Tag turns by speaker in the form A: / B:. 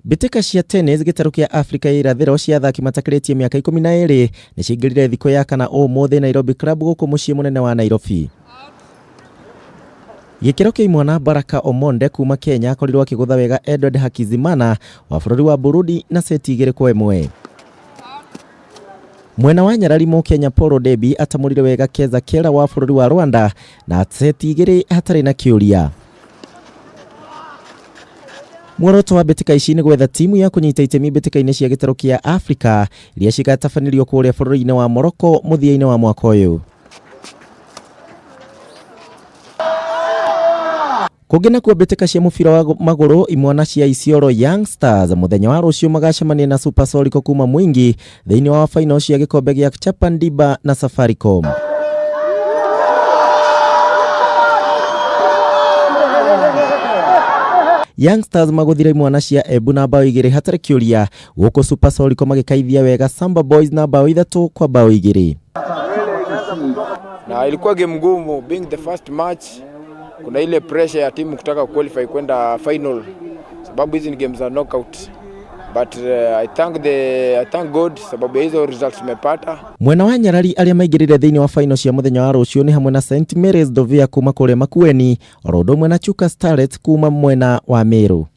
A: Mbĩtĩka cia tennis gĩtarũ kĩa Afrika ya irathĩro cia athaki matakĩrĩtie mĩaka 12 nĩ ciaingĩrire thikũ ya kana ũmũthĩ Nairobi Club gũkũ mũciĩ mũnene wa Nairobi. Gĩkĩro kĩa imwana Baraka Omonde kuma Kenya akorirwo akĩgũtha wega Edward Hakizimana wa bũrũri wa Burundi na seti 2-1. Mwena wa nyarari Mũkenya Paul Debi atamũrire wega Keza Kera wa bũrũri wa Rwanda na seti 2 hatarĩ na kĩũria. Muoroto wa mbĩtĩka ici nĩ gwetha timu ya kũnyita itemi mbĩtĩka-inĩ cia gĩtarũ kĩa Afrika iria cigatabanĩrio kũrĩa bũrũri-inĩ wa Morocco mũthia-inĩ wa mwaka ũyũ. Kũngĩ nakuo mbĩtĩka cia mũbira wa magũrũ imwana cia Isiolo Young Stars mũthenya wa rũciũ magacemania na Super Soliko kuma Mwingi thĩinĩ wa final cia gĩkombe gĩa Chapa Ndiba na Safaricom. Young Stars magũthire imwana cia Embu na bao 2 hatarĩ kĩũria gũkũ Super Soliko magĩkaithia wega Samba Boys na bao 3-2.
B: Na ilikuwa game ngumu, being the first match, kuna ile pressure ya timu kutaka qualify kwenda final, sababu hizi ni games za knockout, but I thank God sababu ya hizo results tumepata.
A: Mwena wa nyarari arĩa maingĩrire thĩinĩ wa final cia mũthenya wa rũciũ nĩ hamwe na St Mary's Dovia kuma kũrĩa Makueni oro ũndũ ũmwe na Chuka Starlets kuma mwena wa Meru.